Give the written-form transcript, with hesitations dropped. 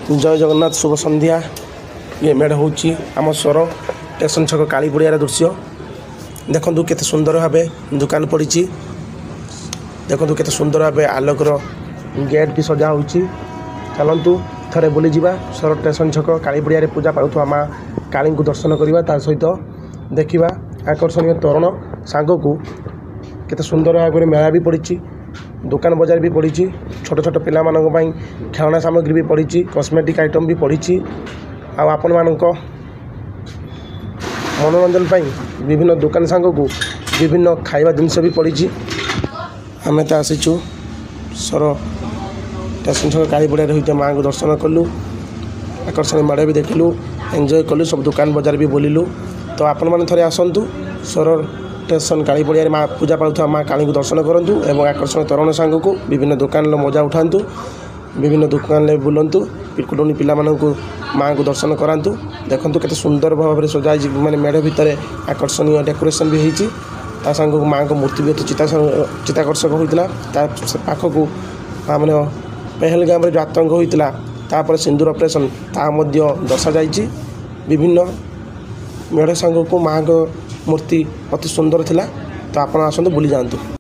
ଜୟ ଜଗନ୍ନାଥ, ଶୁଭ ସନ୍ଧ୍ୟା। ଇଏ ମେଢ଼ ହେଉଛି ଆମ ସୋର ଷ୍ଟେସନ ଛକ କାଳୀ ପଡ଼ିଆର ଦୃଶ୍ୟ। ଦେଖନ୍ତୁ କେତେ ସୁନ୍ଦର ଭାବେ ଦୋକାନ ପଡ଼ିଛି। ଦେଖନ୍ତୁ କେତେ ସୁନ୍ଦର ଭାବେ ଆଲୋକର ଗେଟ୍ ବି ସଜା ହେଉଛି। ଚାଲନ୍ତୁ ଥରେ ବୁଲିଯିବା ସୋର ଷ୍ଟେସନ ଛକ କାଳୀ ପଡ଼ିଆରେ ପୂଜା ପାଉଥିବା ମା କାଳୀଙ୍କୁ ଦର୍ଶନ କରିବା, ତା ସହିତ ଦେଖିବା ଆକର୍ଷଣୀୟ ତୋରଣ ସାଙ୍ଗକୁ କେତେ ସୁନ୍ଦର ଭାବରେ ମେଳା ବି ପଡ଼ିଛି, ଦୋକାନ ବଜାର ବି ପଡ଼ିଛି, ଛୋଟ ଛୋଟ ପିଲାମାନଙ୍କ ପାଇଁ ଖେଳଣା ସାମଗ୍ରୀ ବି ପଡ଼ିଛି, କସ୍ମେଟିକ୍ ଆଇଟମ୍ ବି ପଡ଼ିଛି। ଆଉ ଆପଣମାନଙ୍କ ମନୋରଞ୍ଜନ ପାଇଁ ବିଭିନ୍ନ ଦୋକାନ ସାଙ୍ଗକୁ ବିଭିନ୍ନ ଖାଇବା ଜିନିଷ ବି ପଡ଼ିଛି। ଆମେ ତ ଆସିଛୁ ସୋର ଷ୍ଟେସନ ଛକ କାଳୀ ପଡ଼ିଆରେ ହୋଇଥିବା ମାଆଙ୍କୁ ଦର୍ଶନ କଲୁ, ଆକର୍ଷଣୀୟ ମେଢ଼ ବି ଦେଖିଲୁ, ଏନ୍ଜୟ କଲୁ, ସବୁ ଦୋକାନ ବଜାର ବି ବୁଲିଲୁ। ତ ଆପଣମାନେ ଥରେ ଆସନ୍ତୁ ସୋର ଷ୍ଟେସନ କାଳୀ ପଡ଼ିଆରେ ମା ପୂଜା ପାଉଥିବା ମା କାଳୀଙ୍କୁ ଦର୍ଶନ କରନ୍ତୁ ଏବଂ ଆକର୍ଷଣୀୟ ତୋରଣ ସାଙ୍ଗକୁ ବିଭିନ୍ନ ଦୋକାନର ମଜା ଉଠାନ୍ତୁ, ବିଭିନ୍ନ ଦୋକାନରେ ବୁଲନ୍ତୁ, କୁନି ପିଲାମାନଙ୍କୁ ମାଆଙ୍କୁ ଦର୍ଶନ କରାନ୍ତୁ। ଦେଖନ୍ତୁ କେତେ ସୁନ୍ଦର ଭାବରେ ସଜା ହେଇଛି, ମାନେ ମେଢ଼ ଭିତରେ ଆକର୍ଷଣୀୟ ଡେକୋରେସନ୍ ବି ହେଇଛି। ତା ସାଙ୍ଗକୁ ମାଆଙ୍କ ମୂର୍ତ୍ତି ବି ଅତି ଚିତ୍ତାକର୍ଷକ ହୋଇଥିଲା। ତା ପାଖକୁ ଆମର ପେହେଲଗାମରେ ଯେଉଁ ଆତଙ୍କ ହୋଇଥିଲା, ତାପରେ ସିନ୍ଦୁର ଅପରେସନ୍ ତାହା ମଧ୍ୟ ଦର୍ଶାଯାଇଛି। ବିଭିନ୍ନ ମେଢ଼ ସାଙ୍ଗକୁ ମାଆଙ୍କ ମୂର୍ତ୍ତି ଅତି ସୁନ୍ଦର ଥିଲା। ତ ଆପଣ ଆସନ୍ତୁ ବୁଲି ଯାଆନ୍ତୁ।